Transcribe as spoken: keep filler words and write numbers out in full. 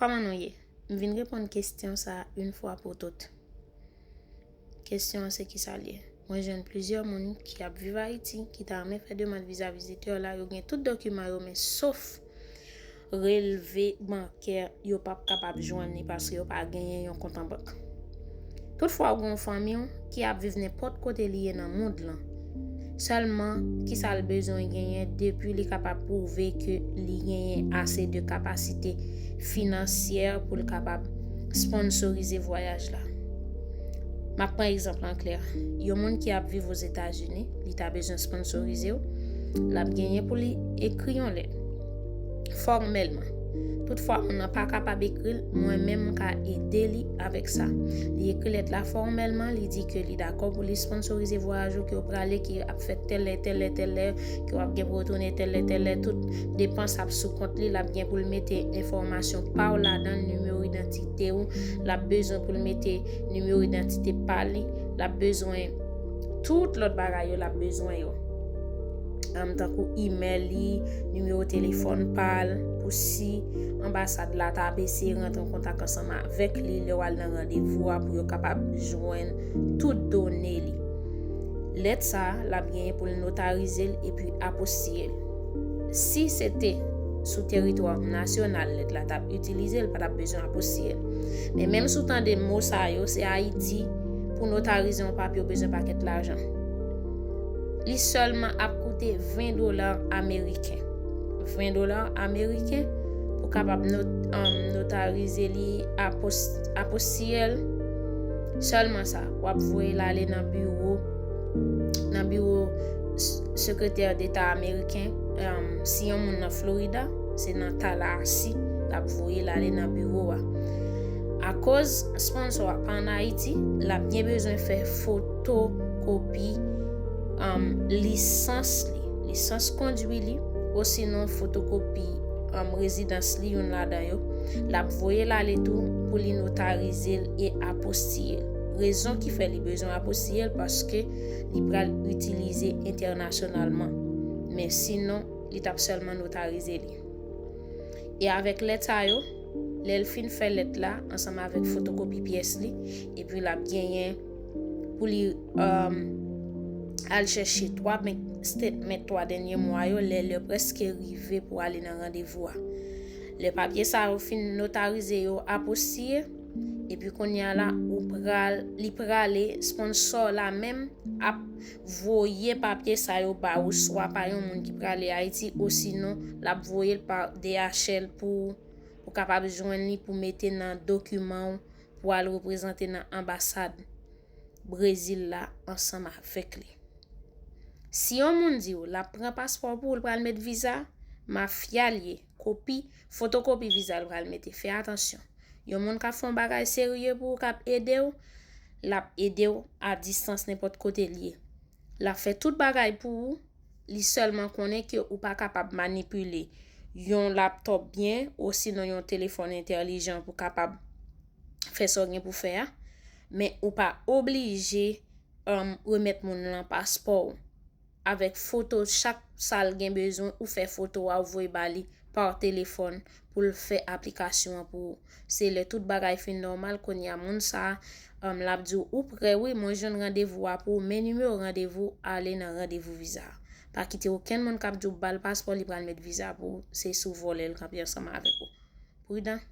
Kòman nou ye? M vin reponn kesyon sa a yon fwa pou tout. Kesyon an se kisa l ye? Mwen jwenn plizyè moun ki ap viv Ayiti ki ta renmen fè demann viza vizitè la, yo gen tout dokiman yo, men sof relve bankè, yo p ap kapab jwenn li paske yo pa genyen yon kont an bank. Toutfwa, ou gen yon fanmi w ki ap viv nenpòt kote li ye nan mond lan. Sèlman, kisa l bezwen genyen depi li kapab pwouve ke li genyen ase de kapasite finansyè pou l kapab sponsorize vwayaj la? M ap pran egzanp an klè. Yon moun ki ap viv Ozetazini, li ta bezwen sponsorize w, l ap genyen pou li ekri yon lèt fòmèlman. Toutfwa, moun nan pa kapab ekri l, mwen menm m ka ede li avèk sa. Li ekri lèt la fòmèlman, li di ke li dakò pou li sponsorize vwayaj ou, ke w prale, ke ap fèt tèl lè, tèl lè, tèl lè, ke w ap gen pou retounen tèl lè, tèl lè, tout depans ap sou kont li, l ap gen pou l mete enfòmasyon pa w ladan l, nimewo idantite w, l ap bezwen pou l mete nimewo idantite pa li, l ap bezwen tout lòt bagay yo, l ap bezwen yo. Tankou imèl li, nimewo telefòn pa l, pou si anbasad la ta ap eseye rantre an kontak ansanm avèk li lè w al nan randevou a, pou yo kapab jwenn tout done li. Lèt sa a, l ap genyen pou l notarize l epi apostiye l. Si se te sou teritwa nasyonal lèt la t ap itilize, l pa t ap bezwen apostiye l. Men menm si w tande mo sa yo, se Ayiti, pou notarize yon papye, w bezwen pakèt lajan. Li sèlman ap koute ven dola ameriken. Ven dola ameriken pou kapab not, um, notarize li, apos, apostiye l. Sèlman sa, w ap voye l ale nan biwo, nan biwo s, sekretè deta ameriken. Um, si yon moun nan Florida, se nan Tallahassee l ap voye l ale nan biwo a. Akoz sponsò a pa ann Ayiti, l ap gen bezwen fè fotokopi, um, lisans li, lisans kondwi li, osinon fotokopi, um, rezidans li, youn ladan yo. L ap voye l ale tou pou li notarize l e apostiye l. Rezon ki fè li bezwen apostiye l, paske li pral itilize entènasyonalman. Men sinon, li t ap sèlman notarize li. E avèk lèt sa yo, lè l fin fè lèt la, ansanm avèk fotokopi pyès li, epi l ap genyen pou li, um, al chèche twa bank statement twa dènye mwa yo, lè lè prèske rive pou ale nan randevou a. Lè papye sa yo fin notarize, yo apostiye, epi kounye a la, ou pral, li prale, sponsò la menm ap voye papye sa yo ba ou, swa pa yon moun ki prale Ayiti, osinon l ap voye l pa D H L pou ou kapab jwenn li pou mete nan dokiman w pou al reprezante nan anbasad Brezil la ansanm avèk li. Si yon moun di w l ap pran paspò pou ou, l pral met viza, mafya l ye, kopi, fotokopi viza l pral mete. Fè atansyon. Yon moun k ap fè yon bagay serye pou ou, k ap ede w, l ap ede w a distans nenpòt kote l ye. L ap fè tout bagay pou ou, li sèlman konnen ke ou pa kapab manipile yon laptòp byen, osinon yon telefòn entèlijan pou kapab fè sa w gen pou fè a, men ou pa oblije, um, remèt moun lan paspò w. Avèk foto, chak sa l gen bezwen, ou fè foto a, ou voye ba li pa telefòn pou l fè aplikasyon an pou ou. Se lè tout bagay fin nòmal, kounye a moun sa a, um, l ap di w, ou prè wi, mwen jwenn randevou a pou ou, men nimewo randevou, ale nan randevou viza a. Pa kite okenn moun k ap di w ba l paspò, li pral met viza pou ou, se sou vòlè l kanpe ansanm avèk ou. Pridan.